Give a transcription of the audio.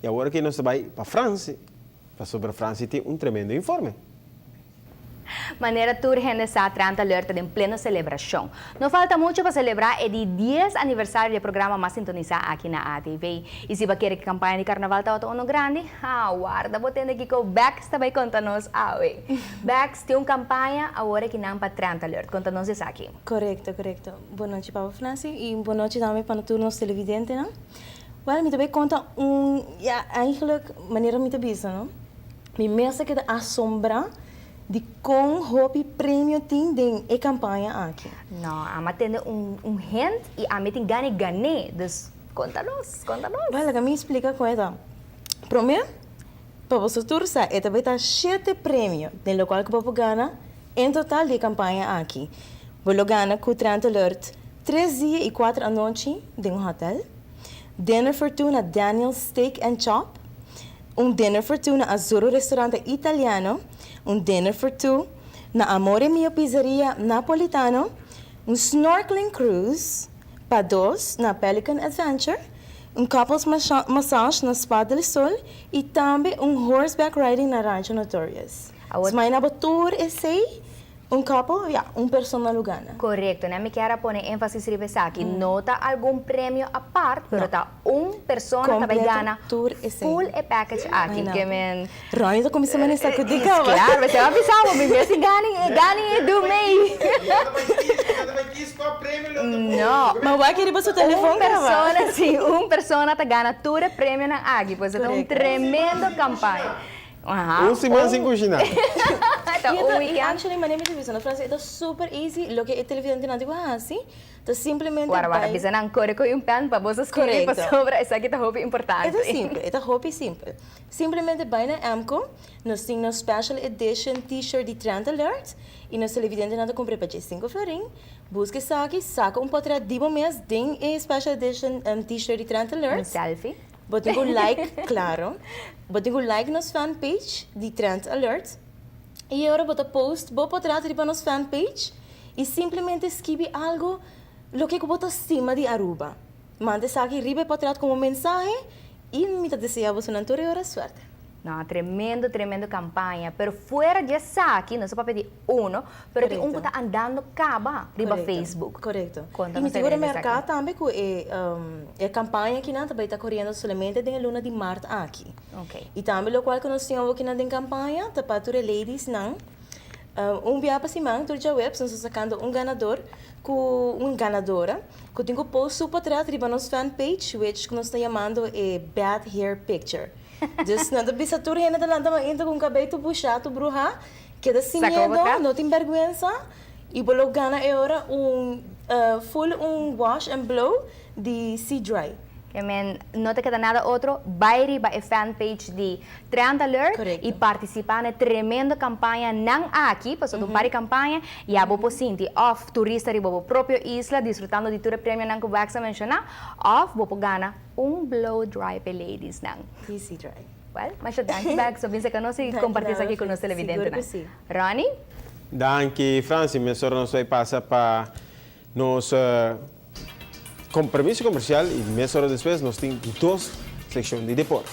I awor aki nos ta bai pa Fransi, pasobra Fransi tin un tremendo informe. Manera tur hende sa, Trend Alert ta den pleno selebrashon. No falta mucho pa selebrá e di dies aniversario di e programa mas sintonisá aki na ATV. I si bo a kere ku kampaña di karnaval tabata uno grandi, ha, warda bo tende kiko Bex ta bai konta nos awe. Bex, tin un kampaña awor aki nan pa Trend Alert. Konta nos esaki. Korekto, korekto. Bon nochi Papa Franci i bon nochi tambe pa tur nos televidentenan. Wèl, mi ta bai konta un, ya, eigenlijk manera mi ta bisa, no? Mi mes a keda asombrá di kon hopi premio tin den e kampaña aki. No, ami a tende un un hint i ami tin gana di gan'é. Dus, konta nos, konta nos. Wèl, laga mi splika kon e ta. Promé, pa boso tur sa, e ta bai ta shete premio den lokual ku bo por gana en total di e kampaña aki. Bo lo gana ku Trend Alert tres dia i kuater anochi den un hòtel, dinner for two na Daniel's Steak and Chop, Un dinner for two na Azzurro Restaurante Italiano, un dinner for two na Amore Mio Pizzeria Napolitano, un snorkeling cruise pa dos na Pelican Adventure, un couples massage na Spa del Sol y tambe un horseback riding na Rancho Notorious. Smaina bo tur esey Un couple, ya, un persona lo gana. Korekto, nan mi kier a pone énfasis riba esaki. No ta algun premio apart, pero ta un persona ta bai gana full e package aki. Ke men. Ronnie ta kuminsá manesa ku di kaba. Klaro, mi a bisa bo, mi mes tin gana e gana e du mei. No. Ma wak riba su telefon kaba. Un persona, si, un persona ta gana tur e premionan aki. Pues e ta un tremendo kampaña. Un siman sin kushiná. Ta un weekend. I actually manera mi ta bisa no Francis e ta super easy loke e televidentenan tin ku hasi ta simplemente Wara wara bai bisa nan kore ku un pen pa boso skribi Korekto. pasobra esaki ta hopi importante. E ta simpel e ta hopi simpel simplemente bai na Emco nos tin nos special edition t-shirt di Trend Alert i nos televidentenan ta kumpra pa dje sinku florin buska esaki saka un potret di bo mes den e special edition t-shirt di Trend Alert. Un selfie. Bo tin ku like, klaro. Bo tin ku like nos fan page di Trend Alert. I ora bo ta post bo potrat riba nos fan page i simplemente skibi algu loke ku bo ta stima di Aruba. Manda esaki riba e potrat komo mensahe i mi ta desea bosonan tur e ora suerte. No, tremendo, tremendo campaña. Pero fuera di esaki, nos a papia di uno, pero tin un cu ta andando caba riba Facebook. Corecto. Conta Y mi nos sigur acerca di remerca esaki. tambe cu e e campaña akinan ta bay ta coriendo solamente den e luna di maart aki. Ok. Y tambe locual cu nos tin awo akinan den campaña ta pa tur e ladiesnan. Un bia pa siman tur djaweps nos ta sacando un ganador cu un ganadora cu tin cu post su potret riba nos fan page which cu nos ta yamando e bad hair picture. Dus nan ta bisa tur hende ta lanta mainta ku un kabei tur bushá, tur bruhá, keda sin miedo, no tin bèrgwensa i bo lo gana e ora un full un wash and blow di Sea Dry. Ke men no ta keda nada otro, bai riba e fan page di Trend Alert i partisipá na e tremendo kampaña nan aki, pasobra ta un par di kampaña, ya bo por sinti òf turista riba bo propio isla disfrutando di tur e premionan ku Wax a menshoná, òf bo por gana Un blow dry p'e ladies nan. Easy dry. Well, masha danki bek so bin saka nos y comparti esaki cu nos televidentenan. Sigur cu si. Ronnie? Danki Franci, mesora nos bay pasa pa nos compromiso comercial y mesora despues nos tin dos seccion di deporte.